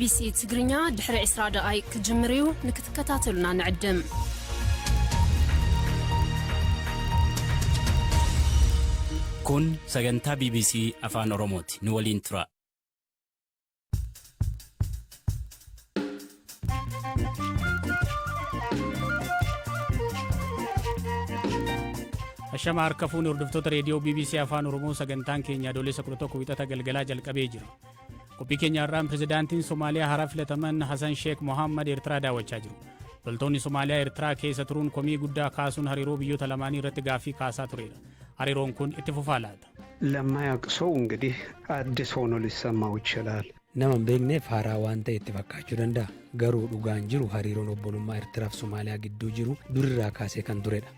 ቢቢሲ ትግርኛ ድሕሪ 20 ደቓይቅ ክጅምር እዩ። ንክትከታተሉና ንዕድም። Kun sagantaa BBC Afaan Oromooti. Nu waliin tura. Ashama harka fuuni hordoftoota reediyoo BBC Afaan Oromoo, sagantaan keenya Adoolessa 11 Wixata galgalaa jalqabee jira. Qophii keenya har'aan pirezidaantiin Somaaliyaa haaraa filataman Hasan Sheek Mohammad Eertiraa daawwachaa jiru. Loltoonni Somaaliyaa Eertiraa keessa turuun komii guddaa kaasuun hariiroo biyyoota lamaanii irratti gaaffii kaasaa tureera. Hariiroon kun itti fufaa laata? ለማያውቅ ሰው እንግዲህ አዲስ ሆኖ ሊሰማው ይችላል። Nama hin beekneef haaraa waan ta'e itti fakkaachuu danda'a. Garuu dhugaan jiru hariiroon obbolummaa Eertiraaf Somaaliyaa gidduu jiru durirraa kaasee kan turedha.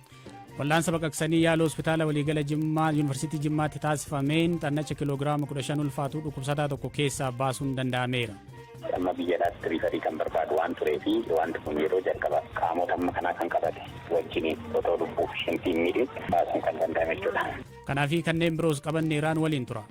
Wal'aansa baqaqsanii yaala hospitaala waliigala Jimmaa Yuunivarsiitii Jimmaatti taasifameen xannacha kiiloogiraama 15 ulfaatu dhukkubsataa tokko keessaa baasuun danda'ameera. Amma biyyadhaatti refer kan barbaadu waan turee fi wanti kun yeroo jalqaba qaamota amma kanaa kan qabate wajjiniin otoo lubbuuf hin miidhin baasuun kan danda'ame jechuudha. Kanaa fi kanneen biroos qabanne Iraan waliin tura.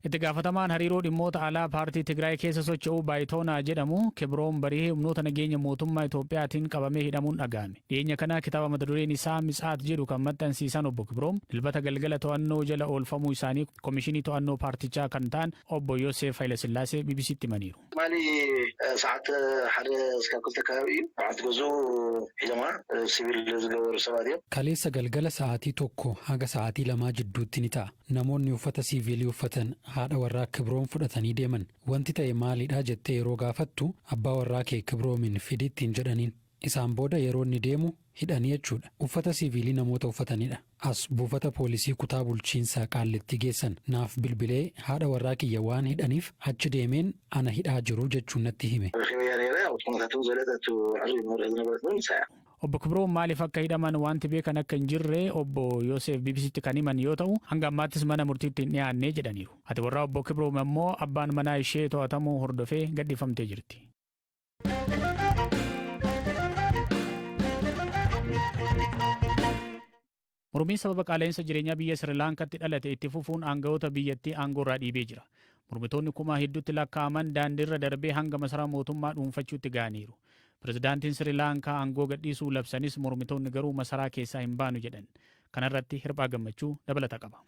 Itti gaafatamaan hariiroo dhimmoota alaa paartii Tigraay keessa socho'u Baayitoonaa jedhamu Kibroon Barihee humnoota nageenya mootummaa Itoophiyaatiin qabamee hidhamuun dhaga'ame. Dhiyeenya kana kitaaba mata dureen isaa Mitsaat jedhu kan maxxansiisan obbo Kibroom Dilbata galgala to'annoo jala oolfamuu isaanii komishinii to'annoo paartichaa kan ta'an obbo Yoseef Hayilasillaasee BBCtti himaniiru. ትማሊ ሰዓት ሓደ እስካብ ክልተ ከባቢ እዩ በዓልቲ ገዝኡ ሒዞማ ሲቪል ዝገበሩ ሰባት እዮም። Kaleessa galgala sa'aatii 1 haga sa'aatii 2 jidduutti ni ta'a. Namoonni uffata siivilii uffatan haadha warraa Kibroon fudhatanii deeman. Wanti ta'e maalidha jettee yeroo gaafattu abbaa warraa kee Kibroomin fidi ittiin jedhaniin. Isaan booda yeroo inni deemu hidhanii jechuudha. Uffata siivilii namoota uffatanidha. As buufata poolisii kutaa bulchiinsaa Qaallitti geessan. Naaf bilbilee haadha warraa kiyya waan hidhaniif achi deemeen ana hidhaa jiru jechuun natti hime. ረኺበያ ነይረ ያው ኩነታት እውን ዘለጠቱ ዕሩይ ንብረት ዝነበረት እውን ንሳ እያ። Obbo Kibroon maaliif akka hidhaman wanti beekan akka hin jirre obbo Yoseef BBCtti kan himan yoo ta'u, hanga ammaattis mana murtiitti hin dhiyaanne jedhaniiru. Haati warraa obbo Kibroom ammoo abbaan manaa ishee to'atamuu hordofee gadhiifamtee jirti. Mormiin sababa qaala'insa jireenyaa biyya Sirilaankaatti dhalate itti fufuun aanga'oota biyyattii aangoo irraa dhiibee jira. Mormitoonni kuma hedduutti lakkaa'aman daandiirra darbee hanga masaraa mootummaa dhuunfachuutti ga'aniiru. Pirezidaantiin Sirilaankaa aangoo gadhiisuu labsanis mormitoonni garuu masaraa keessaa hin baanu jedhan. Kanarratti Hirphaa Gammachuu dabalata qaba.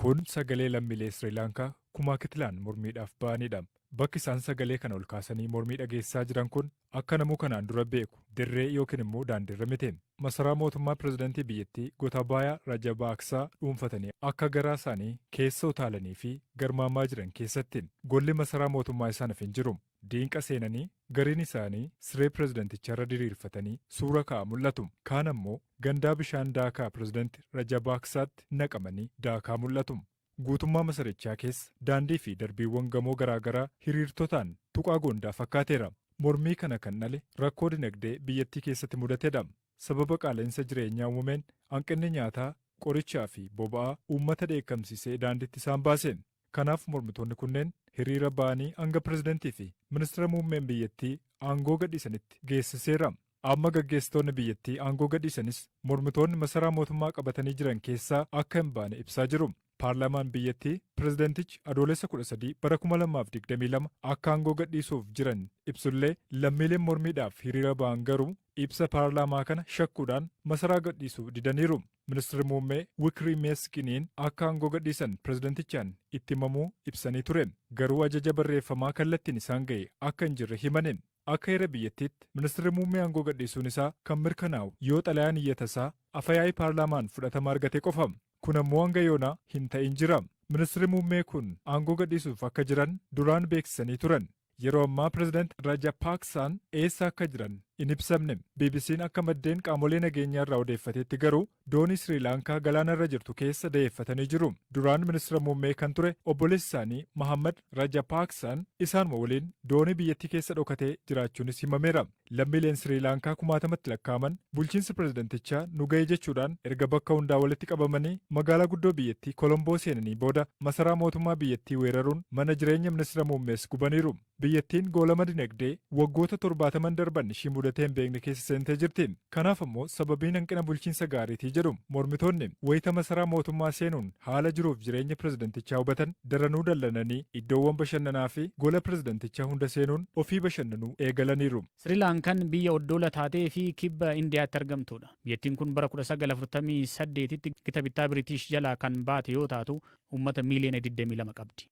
Kun sagalee lammiilee Sirilaankaa kumaa kitilaan mormiidhaaf ba'anidha. Bakki isaan sagalee kana ol kaasanii mormii dhageessisaa jiran kun akka namuu kanaan dura beeku dirree yookiin immoo daandiirra miti. Masaraa mootummaa pirezidantii biyyattii Gotabaayaa Rajabaaksaa dhuunfatanii akka garaa isaanii keessa utaalanii fi garmaamaa jiran keessatti golli masaraa mootummaa isaaniif hin jiru. Diinqa seenanii gariin isaanii siree pirezidanticharra diriirfatanii suura ka'aa mul'atu. Kaan ammoo gandaa bishaan daakaa pirezidanti Rajabaaksaatti naqamanii daakaa mul'atu. Guutummaa masarichaa keessa daandii fi darbiiwwan gamoo garaagaraa hiriirtotaan tuqaa gondaa fakkaateera. Mormii kana kan dhale rakkoo dinagdee biyyattii keessatti mudatedha. Sababa qaala'insa jireenyaa uumameen hanqinni nyaataa, qorichaa fi boba'aa uummata dheekkamsiisee daandiitti isaan baase. Kanaaf mormitoonni kunneen hiriira ba'anii hanga pirezidantii fi ministeera muummeen biyyattii aangoo gadhiisanitti geessiseera. Amma gaggeessitoonni biyyattii aangoo gadhiisanis mormitoonni masaraa mootummaa qabatanii jiran keessaa akka hin baane ibsaa jiru. Paarlaamaan biyyattii pirezidantichi Adoolessa 13 bara 2022 akka aangoo gadhiisuuf jiran ibsullee lammiileen mormiidhaaf hiriira ba'an garuu ibsa paarlaamaa kana shakkuudhaan masaraa gadhiisuu didaniiru. Ministeerri muummee Wikirimeeskiniin akka aangoo gadhiisan pirezidantichaan itti himamuu ibsanii ture. Garuu ajaja barreeffamaa kallattiin isaan ga'e akka hin jirre himane. Akka heera biyyattiitti ministeerri muummee aangoo gadhiisuun isaa kan mirkanaa'u yoo xalayaan iyyata isaa afayaa'ii paarlaamaan fudhatama argate qofa. Kun ammoo hanga yoonaa hin ta'in jira. Ministeerri muummee kun aangoo gadhiisuuf akka jiran duraan beeksisanii turan. Yeroo ammaa pirezidaanti Rajapaaksaan eessa akka jiran hin ibsamne. BBC'n akka maddeen qaamolee nageenyaa irraa odeeffatetti garuu doonii Siriilaankaa galaanarra jirtu keessa da'eeffatanii jiru. Duraan ministeera muummee kan ture obboleessi isaanii Mahammad Rajapaaksaan isaanuma waliin doonii biyyattii keessa dhokatee jiraachuunis himameera. Lammiileen Siriilaankaa kumaatamatti lakkaa'aman bulchiinsi pirezidantichaa nu ga'e jechuudhaan erga bakka hundaa walitti qabamanii magaalaa guddoo biyyattii Kolomboo seenanii booda masaraa mootummaa biyyattii weeraruun mana jireenya ministeera muummees gubaniiru. Biyyattiin goolama dinagdee waggoota 70n darban ishii mudatee hin beekne keessa seentee jirti. Kanaaf immoo sababiin hanqina bulchiinsa gaariitii jedhu mormitoonni. Wayita masaraa mootummaa seenuun haala jiruuf jireenya pirezidantichaa hubatan daranuu dallananii iddoowwan bashannanaa fi gola pirezidantichaa hunda seenuun ofii bashannanuu eegalaniiru. Sirilaankaan biyya oddoola taatee fi kibba Indiyaatti argamtudha. Biyyattiin kun bara 1948tti gita bittaa Biriitish jalaa kan baate yoo taatu, uummata miiliyoona 22 qabdi.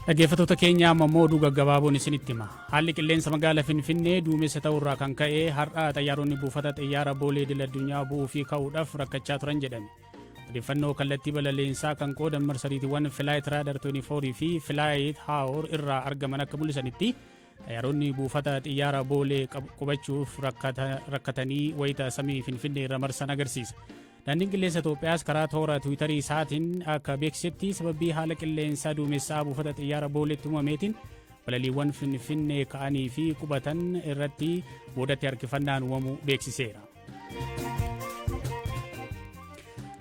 Dhaggeeffattoota keenya, amma immoo oduu gaggabaaboon isinitti hima. Haalli qilleensa magaalaa Finfinnee duumessa ta'urraa kan ka'e har'a xayyaaronni buufata xiyyaara Boolee idil addunyaa bu'uu fi ka'uudhaaf rakkachaa turan jedhame. Odeeffannoo kallattii balaleensaa kan qoodan marsariitiiwwan Flight Radar 24 fi Flight Hour irraa argaman akka mul'isanitti, xayyaaronni buufata xiyyaara Boolee qubachuuf rakkatanii wayita samii Finfinnee irra marsan agarsiisa. Daandiin qilleensa Itoophiyaas karaa toora Tiwiitarii isaatiin akka beeksisetti, sababii haala qilleensaa duumessaa buufata xiyyaara Booleetti uumameetiin balaliiwwan Finfinnee ka'anii fi qubatan irratti boodatti harkifannaan uumamuu beeksiseera.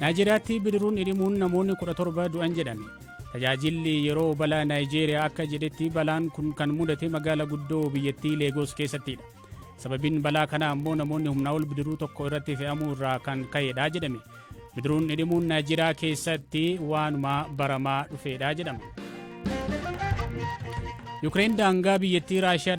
Naayijeeriyaatti bidiruun dhidhimuun namoonni 17 du'an jedhame. Tajaajilli yeroo balaa Naayijeeriyaa akka jedhetti, balaan kun kan mudate magaalaa guddoo biyyattii Leegoos keessattidha. Sababiin balaa kanaa immoo namoonni humnaa ol bidiruu tokko irratti fe'amuu irraa kan ka'edha jedhame. Bidiruun dhidhimuun Naayijeeriyaa keessatti waanuma baramaa dhufeedha jedhama. Yukireen daangaa biyyattii Raashiyaa